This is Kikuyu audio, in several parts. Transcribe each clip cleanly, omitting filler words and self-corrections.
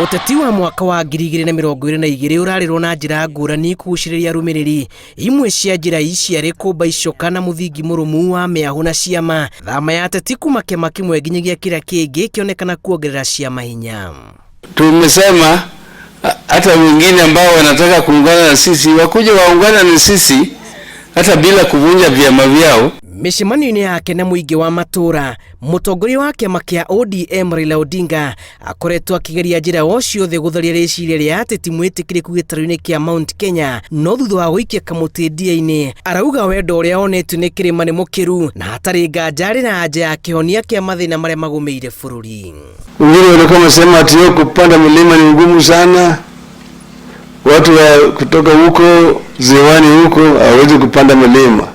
Ũteti wa mwaka wa 2022 ũrarĩrwo na njĩra ngũrani kũgucĩrĩria arũmĩrĩri. Imwe cia njĩra ici arĩ kũmba icoka na mũthingi mũrũmu wa mĩahũ na ciama. Thama ya ateti kuma kĩama kĩmwe nginyagia kĩrĩa kĩngĩ ĩkĩonekana kuongerera ciama hinya. Tumesema hata wengine ambao wanataka kuungana na sisi wakuje waungane na sisi hata bila kuvunja vyama vyao. Mĩcemanio-inĩ yake na mũingĩ wa matũũra, mũtongoria wa kĩama kĩa ODM Raila Odinga akoretwo akĩgeria njĩra o ciothe gũtharia rĩciria rĩa atĩ ti mwĩtĩkĩrĩku gĩtarũ-inĩ kĩa Mount Kenya, no thutha wa gũikia kamũtĩ ndia-inĩ arauga wendo ũrĩa onetio nĩ kĩrĩma nĩ mũkĩru na hatarĩ nganja arĩ na anja ya kĩhonia kĩa mathĩna marĩa magũmĩire bũrũri. Wengine walikuwa wamesema ati hiyo kupanda milima ni ngumu sana, watu wa kutoka huko ziwani huko hawawezi kupanda milima.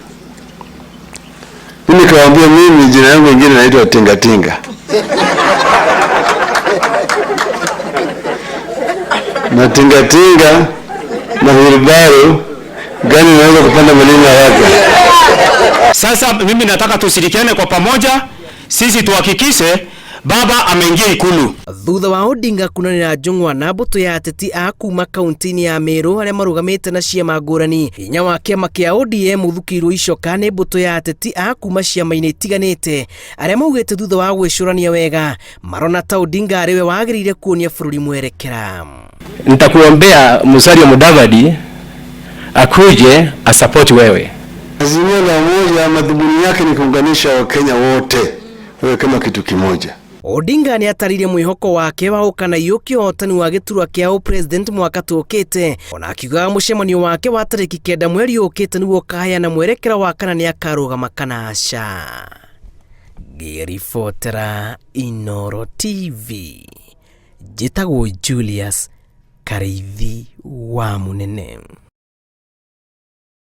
Mimi nikawaambia, mimi jina yangu ingine naitwa Tingatinga na tingatinga na wheelbarrow gani inaweza kupanda milima haraka? Sasa mimi nataka tushirikiane kwa pamoja, sisi tuhakikishe baba ameingia Ikulu. Thutha wa Odinga kunanĩra njũng'wa na mbũtũ ya ateti a kuma kaunti-inĩ ya Meru arĩa marũgamĩte na ciama ngũrani, hinya wa kĩama kĩa ODM ũthukĩirwo icoka nĩ mbũtũ ya ateti a kuma ciama-inĩ itiganĩte arĩa maugĩte thutha wa gwĩcũrania wega marona ta Odinga arĩ we wagĩrĩire kuonia bũrũri mwerekera. Nitakuombea Musalia Mudavadi akuje asupport wewe. Azimio la Umoja madhumuni yake ni kuunganisha Wakenya wote wawe kama kitu kimoja. Odinga nĩ atarire mwĩhoko wake wa gũkanaiyũkia ũhotani wa gĩturwa kĩa ũpresident mwaka tũkĩte, ona akiugaga mũcemanio wake wa tarĩki 9 mweri ũkĩte nĩguo ũkaheana mwerekera wa kana nĩ akarũgama kana aca. Ngĩribotera Inooro TV, njĩtagwo Julius Karĩithi wa Mũnene.